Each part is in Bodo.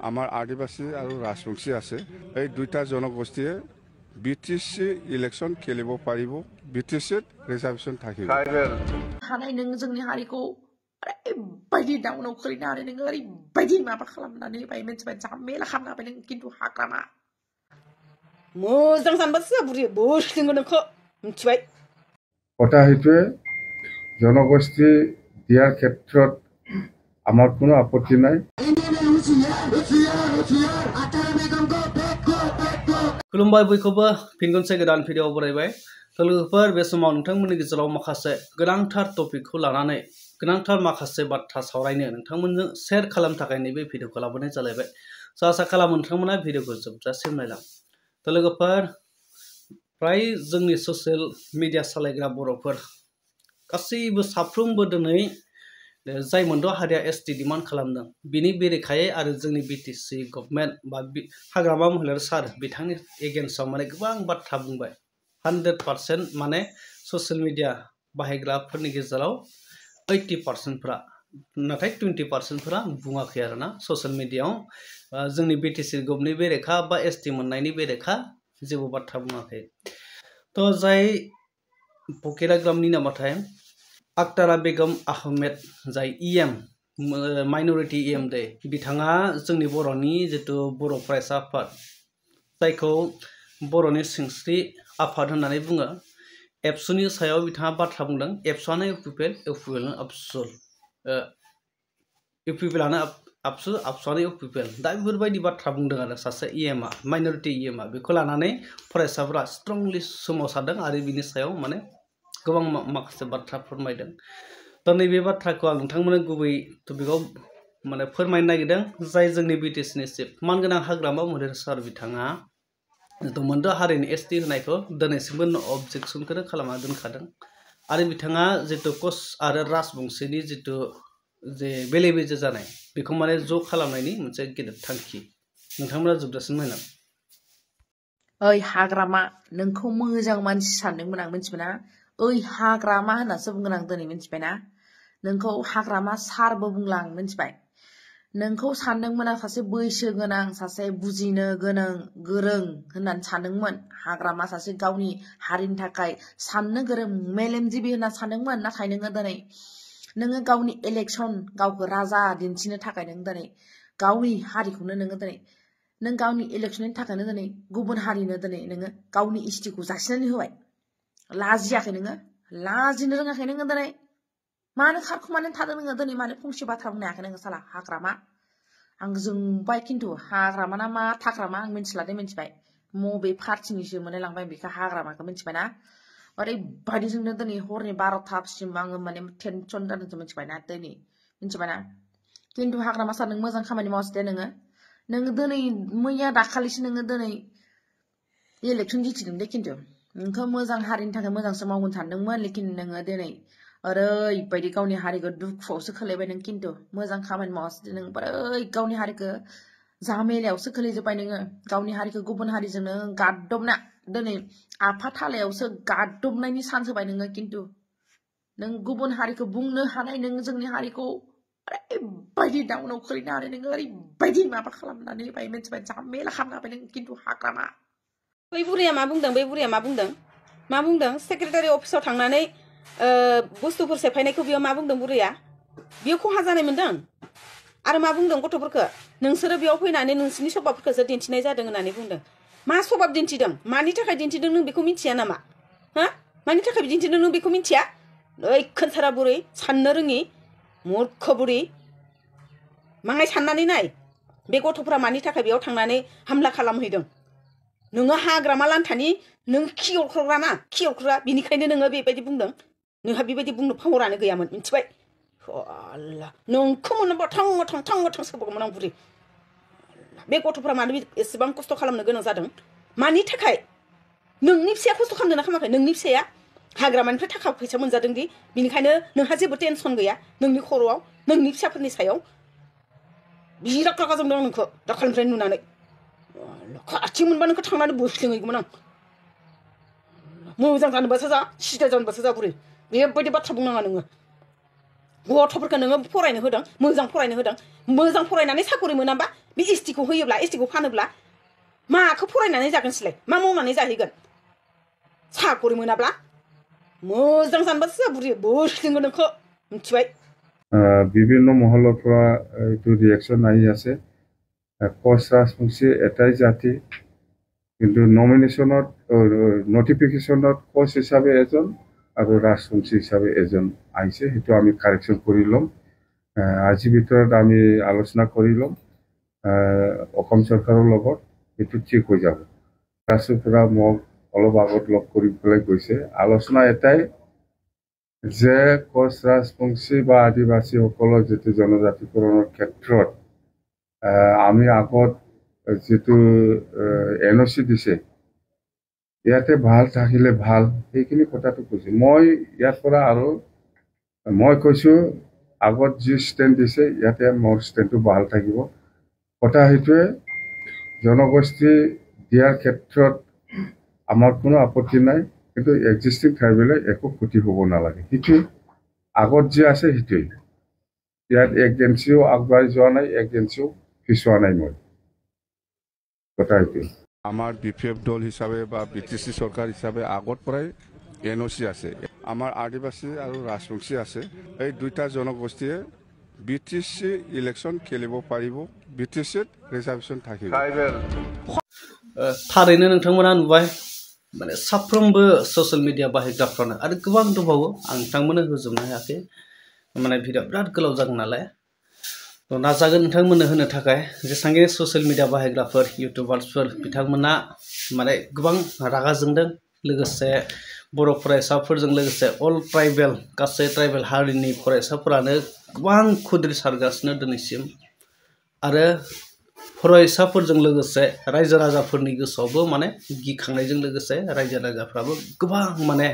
আমার আদিবাসী আর রাজবংশী আছে এই দুইটা জনগোষ্ঠীয়ে বিটিসি ইলেকশন খেলিব পাৰিব বিটিসিত রিজার্ভেশন থাকিব हानाय नों जोंनि हारिखौ ओरैबायदि डाउनाव खोलैनानै नोङो ओरैबायदि माबा खालामनानै होबाय मिथिबाय झामेला खालामना होबाय नों खिन्थु हाग्रामा मोजां जानबासो बुरि बोस्लिंगोन नोंखौ मिथिबाय কথা সেইটোৱে জনগোষ্ঠী দিয়াৰ ক্ষেত্ৰত আমাৰ কোনো আপত্তি নাই खुलुमबाय बयखौबो फिन खनसे गोदान भिडिअ बरायबाय लोगोफोर बे समाव नोंथांमोननि गेजेराव माखासे गोनांथार टपिकखौ लानानै गोनांथार माखासे बाथ्रा सावरायनो नोंथांमोनजों शेयार खालामनो थाखाय नैबे भिडिअखौ लाबोनाय जालायबाय आसा खालामो नोंथांमोना भिडिअखौ जोबजासिम नायलां लोगोफोर फ्राय जोंनि ससियेल मिडिया सालायग्रा बर'फोर गासैबो साफ्रोमबो दिनै जाय मोनद' हारिया एसटि डिमान्ड खालामदों बिनि बेरेखायै आरो जोंनि बिटिसि गभर्नमेन्ट बा हाग्रामा महिलारी सार बिथांनि एगेन्स्टआव माने गोबां बाथ्रा बुंबाय 100% माने ससियेल मिडिया बाहायग्राफोरनि गेजेराव 80%फोरा नाथाय 20%फोरा बुङाखै आरोना ससियेल मिडियायाव जोंनि बिटिसि गभर्नमेन्टनि बेरेखा बा एसटि मोननायनि बेरेखा जेबो बाथ्रा बुङाखै थ' जाय पकेराग्रामनि नामाथाय आक्तारा बेगम आहमेद जाय इएम माइनरिटी इएम दे बिथाङा जोंनि बर'नि जितु बर' फरायसा आफाद जायखौ बर'नि सिंस्रि आफाद होननानै बुङो एबसुनि सायाव बिथाङा बाथ्रा बुंदों एबसुआनो इउपिपिएल इउपिपिएलानो आबसु आबसुआनो इउपिपिएल दा बेफोरबायदि बाथ्रा बुंदों आरो सासे इएमआ माइनरिटी इएमआ बेखौ लानानै फरायसाफोरा स्ट्रंलि सोमावसारदों आरो बिनि सायाव माने गोबां माखासे बाथ्रा फोरमायदों दा नैबे बाथ्राखौ आं नोंथांमोननो गुबै टपिकआव माने फोरमायनो नागिरदों जाय जोंनि बिटिसिनि चिफ मानगोनां हाग्रामा महिलारी सार बिथाङा मोनद' हारिनि एसटि होनायखौ दिनैसिमबो अबजेक्सनखौनो खालामना दोनखादों आरो बिथाङा जितु कच आरो राजबंशीनि जितु जे बेले बेजे जानाय बेखौ माने ज' खालामनायनि मोनसे गेदेर थांखि नोंथांमोना जोबजासिम नायलां ओइ हाग्रामा नोंखौ मोजां मानसि सानदोंमोन आं मिथिबायना ओइ हाग्रामा होननासो बुंगोन आं दिनै मिथिबायना नोंखौ हाग्रामा सारबो बुंला आं मिथिबाय नोंखौ सानदोंमोन आं सासे बैसो गोनां सासे बुजिनो गोनां गोरों होननानै सानदोंमोन हाग्रामा सासे गावनि हारिनि थाखाय साननो गोरों मेलेमजिबि होनना सानदोंमोन नाथाय नोङो गावनि इलेक्सन गावखौ राजा दिन्थिनो थाखाय नों दिनै गावनि हारिखौनो नोङो दिनै नों गावनि इलेक्सननि थाखायनो दिनै गुबुन हारिनो दिनै नोङो गावनि इस्टिखौ जासिनानै होबाय लाजियाखै नोङो लाजिनो रोङाखै नोङो दिनै मानो खारखुमानानै थादों नोङो दिनै मानो फंसे बाथ्रा बुंनो हायाखै नोङो साला हाग्रामा आं जोंबाय खिन्थु हाग्रामा ना मा थाग्रामा आं मिथिला दे मिथिबाय मबे पार्टिनिसो मोनलाय लांबाय बेखौ हाग्रामाखौ मिथिबायना ओरैबायदि जोंनो दिनै हरनि 12टासिम आङो माने टेनसन जादों मिथिबायना दिनै मिथिबायना खिन्थु हाग्रामा सार नों मोजां खामानि मावसै दे नोङो दिनै मैया दाखालिसो नोङो दिनै इलेक्सन जिथिदों दे खिन्थु नोंखौ मोजां हारिनि थाखाय मोजांसो मावगोन सानदोंमोन लेकिन नोङो दिनै ओरैबायदि गावनि हारिखौ दुखुआवसो खोलैबाय नों खिन्थु मोजां खामानि मावासै नों बोरै गावनि हारिखौ झामेलायावसो खोलैजोब्बाय नोङो गावनि हारिखौ गुबुन हारिजों नों गादबना दिनै आफाथालायावसो गादबनायनि चान्स होबाय नोङो खिन्थु नों गुबुन हारिखौ बुंनो हानाय नों जोंनि हारिखौ ओरैबायदि डाउनाव खोलैनानै नोङो ओरैबायदि माबा खालामनानै होबाय मिथिबाय झामेला खालामना होबाय नों खिन्थु हाग्रामा बै बुरिया मा बुंदों सेक्रेटारि अफिसाव थांनानै बुस्थुफोर सेफायनायखौ बियो मा बुंदों बुरिया बियो खहा जानाय मोनदों आरो मा बुंदों गथ'फोरखौ नोंसोरो बेयाव फैनानै नोंसिनि सबाबफोरखौसो दिन्थिनाय जादों होननानै बुंदों मा सबाब दिन्थिदों मानि थाखाय दिन्थिदों नों बेखौ मिथिया नामा हा मानि थाखाय दिन्थिदों नों बेखौ मिथिया ओइ खोनसारा बुरै साननो रोङि मूर्ख बुरि माहाय साननानै नाय बे गथ'फोरा मानि थाखाय बेयाव थांनानै हामला खालामहैदों नोङो हाग्रामा लान्थानि नों खिअरख्रा बिनिखायनो नोङो बेबायदि बुंदों नोंहा बेबायदि बुंनो पावारानो गैयामोन मिथिबाय अल्लाह नोंखौ मोनोबा थां सोबावगौमोन आं बुरि बे गथ'फोरा मानो एसेबां खस्थ' खालामनो गोनां जादों मानि थाखाय नोंनि फिसाया खस्थ' खालामदोंना खालामाखै नोंनि फिसाया हाग्रामानिफ्राय थाखा फैसा मोनजादों दि बिनिखायनो नोंहा जेबो टेनसन गैया नोंनि खर'आव नोंनि फिसाफोरनि सायाव बिराद रागा जोंदों आं नोंखौ दाखालिनिफ्राय नुनानै खाथि मोनबा नोंखौ थांनानै बोस्लिंहैगौमोन आं मोजां जानोबासो जा सिदा जानोबासो जा बुरै बेबायदि बाथ्रा बुंनाङा नोङो गथ'फोरखौ नोङो फरायनो होदों मोजां फरायनो होदों मोजां फरायनानै साकरि मोनाबा बे एसटिखौ होयोब्ला एसटिखौ फानोब्ला माखौ फरायनानै जागोन सिलाय मा मावनानै जाहैगोन साकरि मोनाब्ला मोजां जानबासो बुरि बोस्लिंगोन नोंखौ मिथिबाय বিভিন্ন মহলৰ পৰা এইটো ৰিয়েকশ্যন আহি আছে কোচ ৰাজবংশী এটাই জাতি কিন্তু নমিনেশ্যনত নটিফিকেশ্যনত কোচ হিচাপে এজন আৰু ৰাজবংশী হিচাপে এজন আহিছে সেইটো আমি কাৰেকশ্যন কৰি ল'ম আজিৰ ভিতৰত আমি আলোচনা কৰি ল'ম অসম চৰকাৰৰ লগত এইটো ঠিক হৈ যাব ৰাজুপৰা মোক অলপ আগত লগ কৰি পেলাই গৈছে আলোচনা এটাই যে কোচ ৰাজবংশী বা আদিবাসীসকলৰ যিটো জনজাতিকৰণৰ ক্ষেত্ৰত আমি আগত যিটো এনঅ'চি দিছে ইয়াতে ভাল থাকিলে ভাল সেইখিনি কথাটো কৈছোঁ মই ইয়াৰ পৰা আৰু মই কৈছোঁ আগত যি ষ্টেণ্ড দিছে ইয়াতে মোৰ ষ্টেণ্ডটো ভাল থাকিব কথা সেইটোৱে জনগোষ্ঠী দিয়াৰ ক্ষেত্ৰত আমাৰ কোনো আপত্তি নাই কিন্তু এক্সিষ্টিং ট্ৰাইবেলে একো ক্ষতি হ'ব নালাগে সেইটোৱে আগত যি আছে সেইটোৱে ইয়াত এজেঞ্চিও আগবাঢ়ি যোৱা নাই এজেঞ্চিও পিছোৱা নাই মই কথা সেইটোৱে আমাৰ বিপিএফ দল হিচাপে বা বিটিচি চৰকাৰ হিচাপে আগৰ পৰাই এনঅ'চি আছে আমাৰ আদিবাসী আৰু ৰাজবংশী আছে এই দুইটা জনগোষ্ঠীয়ে বিটিচি ইলেকশ্যন খেলিব পাৰিব বিটিচিত ৰিজাৰ্ভেশ্যন থাকিব थारैनो नोंथांमोना नुबाय माने साफ्रोमबो ससियेल मिडिया बाहायग्राफ्रानो आरो गोबां दंबावो आं नोंथांमोननो होजोबनो हायाखै माने भिडिअ बिराद गोलाव जागोन नालाय नाजागोन नोंथांमोननो होनो थाखाय जेसेबांखि ससियेल मिडिया बाहायग्राफोर इउटुबार्सफोर बिथांमोना माने गोबां रागा जोंदों लोगोसे बर' फरायसाफोरजों लोगोसे अल ट्राइबेल गासै ट्राइबेल हारिनि फरायसाफोरानो गोबां खुद्रिसारगासिनो दिनैसिम आरो फरायसाफोरजों लोगोसे रायजो राजाफोरनि गोसोआवबो माने गिखांनायजों लोगोसे रायजो राजाफ्राबो गोबां माने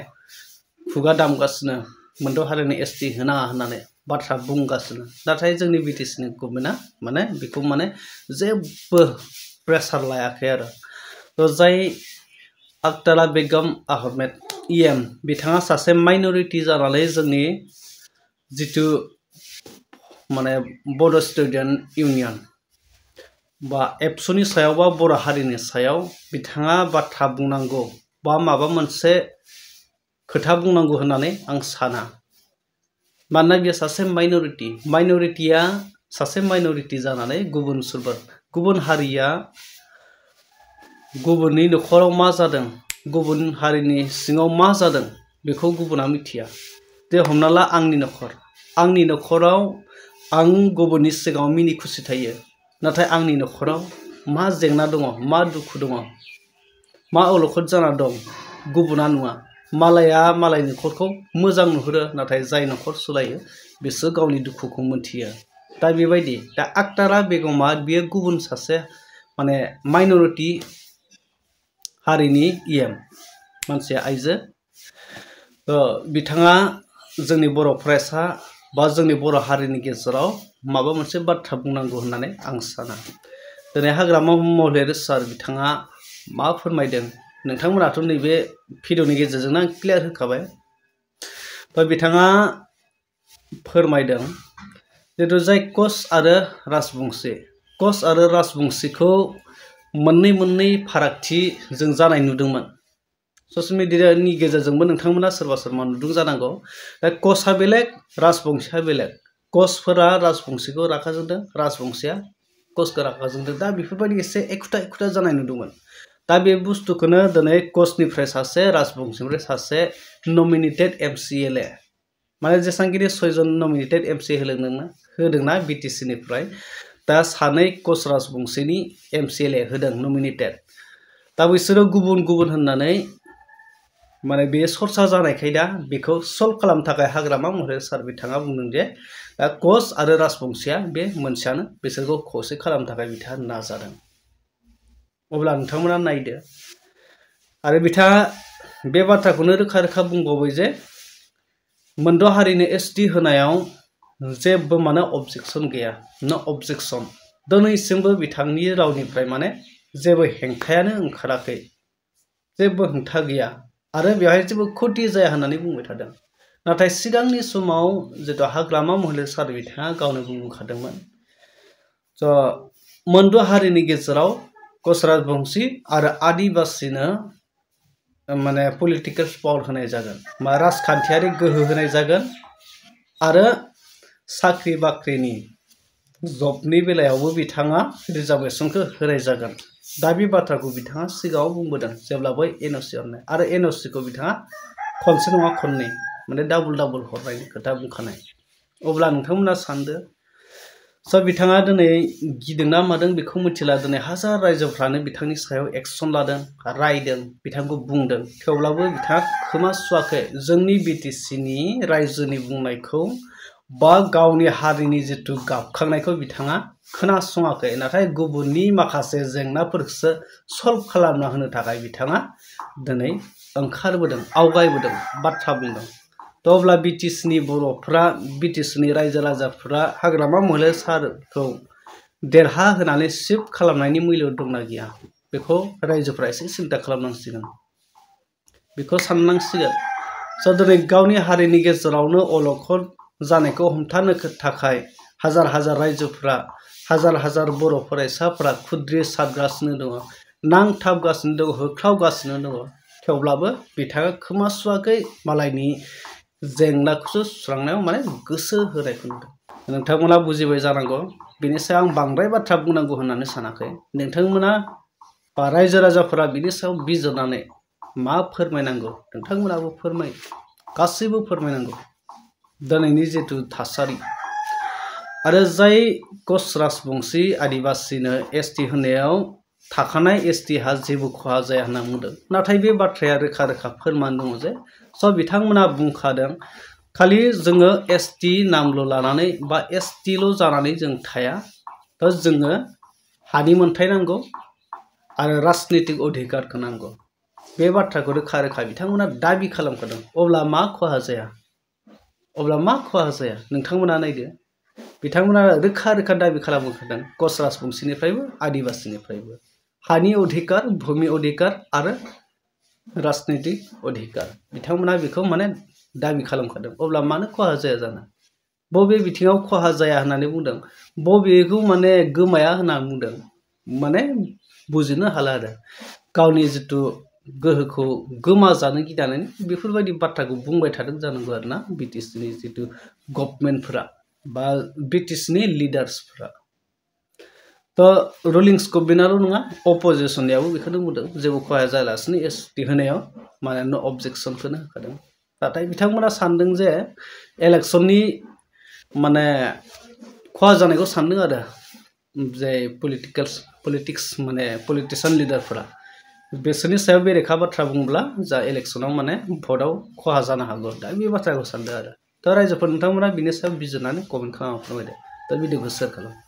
खुगा दामगासिनो मोनद' हारिनि एसटि होनाङा होननानै बाथ्रा बुंगासिनो नाथाय जोंनि बिटिसिनि गभर्नमेन्टआ माने बेखौ माने जेबो प्रेसार लायाखै आरो जाय आक्तारा बेगम आहमेद इएम बिथाङा सासे माइनरिटि जानानै जोंनि जितु माने बड' स्टुडेन्ट इउनियन बा एबसुनि सायाव बा बर' हारिनि सायाव बिथाङा बाथ्रा बुंनांगौ बा माबा मोनसे खोथा बुंनांगौ होननानै आं साना मानोना बियो सासे माइनरिटिया सासे माइनरिटि जानानै गुबुन हारिया गुबुननि न'खराव मा जादों गुबुन हारिनि सिङाव मा जादों बेखौ गुबुना मिथिया जे हमना ला आंनि न'खराव आं गुबुननि सिगाङाव मिनि खुसि थायो नाथाय आंनि न'खराव मा जेंना दङ मा दुखु दङ मा अलखद जाना दं गुबुना नुवा मालाया मालायनि न'खरखौ मोजां नुहुरो नाथाय जाय न'खर सालायो बिसोर गावनि दुखुखौ मोनथियो दा बेबायदि दा आक्तारा बेगमा बियो गुबुन सासे माने माइनरिटि हारिनि इएम मानसिया आइजो बिथाङा जोंनि बर' फरायसा बा जोंनि बर' हारिनि गेजेराव माबा मोनसे बाथ्रा बुंनांगौ होननानै आं साना दिनै हाग्रामा महिलारि सार बिथाङा मा फोरमायदों नोंथांमोनाथ' नैबे भिडिअनि गेजेरजोंनो आं क्लियार होखाबाय बिथाङा फोरमायदों जितु जाय कच आरो राजबंशीखौ मोननै फारागथि जों जानाय नुदोंमोन ससियेल मिडियानि गेजेरजोंबो नोंथांमोना सोरबा नुदों जानांगौ दा कचआ बेलेग राजबंशीया बेलेग कचफोरा राजबंशीखौ रागा जोंदों राजबंशीया कचखौ रागा जोंदों दा बेफोरबायदि एसे एखुथा जानाय नुदोंमोन दा बे बुस्थुखौनो दिनै कचनिफ्राय सासे राजबंशीनिफ्राय सासे नमिनेटेड MCLA माने जेसेबांखिनि 6 जन नमिनेटेड MCLA होदोंना बिटिसिनिफ्राय दा 2 कच राजबंशीनि MCLA होदों नमिनेटेड दा बिसोरो गुबुन होननानै माने बे सरसा जानायखाय दा बेखौ सल्भ खालामनो थाखाय हाग्रामा महिलारि सार बिथाङा बुंदों जे कच आरो राजबंशीया बे मोनसेयानो बिसोरखौ खौसे खालामनो थाखाय बिथाङा नाजादों अब्ला नोंथांमोना नायदो आरो बिथाङा बे बाथ्राखौनो रोखा बुंबावबाय जे मोनद' हारिनि एसटि होनायाव जेबो माने अबजेक्सन गैया नो अबजेक्सन दिनैसिमबो बिथांनि रावनिफ्राय माने जेबो हेंथायानो ओंखाराखै जेबो हेंथा गैया आरो बेवहाय जेबो क्षति जाया होननानै बुंबाय थादों नाथाय सिगांनि समाव जितु हाग्रामा महिला सार बिथाङा गावनो बुंखादोंमोन मोनद' हारिनि गेजेराव कच राजबंशी आरो आदिबासीनो माने पलिटिकेल पावर होनाय जागोन बा राजखान्थियारि गोहो होनाय जागोन आरो साख्रि बाख्रिनि जबनि बेलायावबो बिथाङा रिजार्भेसनखौ होनाय जागोन दा बे बाथ्राखौ बिथाङा सिगाङाव बुंबोदों जेब्ला बै एनअसि हरनाय आरो एनअसिखौ बिथाङा खनसे नङा खननै माने डाबल हरनायनि खोथा बुंखानाय अब्ला नोंथांमोना सानदो बिथाङा दिनै गिदोंना मादों बेखौ मिथिला दिनै हाजार रायजोफ्रानो बिथांनि सायाव एक्सन लादों रायदों बिथांखौ बुंदों थेवब्लाबो बिथाङा खोमा सुवाखै जोंनि बिटिसिनि रायजोनि बुंनायखौ बा गावनि हारिनि जितु गाबखांनायखौ बिथाङा खोनासङाखै नाथाय गुबुननि माखासे जेंनाफोरखौसो सल्भ खालामना होनो थाखाय बिथाङा दिनै ओंखारबोदों आवगायबोदों बाथ्रा बुंदों अब्ला बिटिसिनि बर'फ्रा बिटिसिनि रायजो राजाफ्रा हाग्रामा महिला सारखौ देरहा होनानै शिफ्ट खालामनायनि मुल्य दंना गैया बेखौ रायजोफ्रा एसे सिन्था खालामनांसिगोन बेखौ साननांसिगोन दिनै गावनि हारिनि गेजेरावनो अलखद जानायखौ हमथानो थाखाय हाजार हाजार रायजोफ्रा हाजार बर' फरायसाफोरा खुद्रि सारगासिनो दङ नांथाबगासिनो दङ होख्रावगासिनो दङ थेवब्लाबो बिथाङा खोमा सुवाखै मालायनि जेंनाखौसो सुस्रांनायाव माने गोसो होनायखौ नुदों नोंथांमोना बुजिबाय जानांगौ बेनि सायाव आं बांद्राय बाथ्रा बुंनांगौ होननानै सानाखै नोंथांमोना बा रायजो राजाफोरा बिनि सायाव बिजिरनानै मा फोरमायनांगौ नोंथांमोनाबो गासैबो फोरमायनांगौ दिनैनि जितु थासारि आरो जाय कच राजबंशी आदिबासीनो एसटि होनायाव थाखानाय एसटिहा जेबो खहा जाया होनना बुंदों नाथाय बे बाथ्राया रोखा फोरमान दङ जे बिथांमोना बुंखादों खालि जोङो एसटि नामल' लानानै बा एसटिल' जानानै जों थाया जोङो हानि मोन्थाय नांगौ आरो राजनितिक अधिकारखौ नांगौ बे बाथ्राखौ रोखा बिथांमोना दाबि खालामखादों अब्ला मा खहा जाया नोंथांमोना नायदो बिथांमोना रोखा दाबि खालामखादों कच राजबंशीनिफ्रायबो आदिबासीनिफ्रायबो हानि अधिकार भूमि अधिकार आरो राजनितिक अधिकार बिथांमोना बेखौ माने दाबि खालामखादों अब्ला मानो खहा जाया जानो बबे बिथिङाव खहा जाया होननानै बुंदों बबेखौ माने गोमाया होनना बुंदों माने बुजिनो हाला आरो गावनि जितु गोहोखौ गोमाजानो गिनानै बेफोरबायदि बाथ्राखौ बुंबाय थादों जानांगौ आरोना बिटिसिनि जितु गभर्नमेन्टफोरा बा बिटिसिनि लिडार्सफोरा रुलिंस गभर्नमेन्टआल' नङा अपोजिसननियाबो बेखौनो बुंदों जेबो खहा जायालासिनो एसटि होनायाव माने नो अबजेक्सनखौनो होखादों नाथाय बिथांमोना सानदों जे इलेक्सननि माने खहा जानायखौ सानदों आरो जे पलिटिक्स माने पलिटिशियान लिडारफोरा बिसोरनि सायाव बेरेखा बाथ्रा बुंब्ला जा इलेक्सनाव माने भटआव खहा जानो हागौ दा बे बाथ्राखौ सानदों आरो रायजोफोर नोंथांमोना बिनि सायाव बिजिरनानै कमेन्ट खालामना फोरमायदो भिडिअखौ शेयार खालाम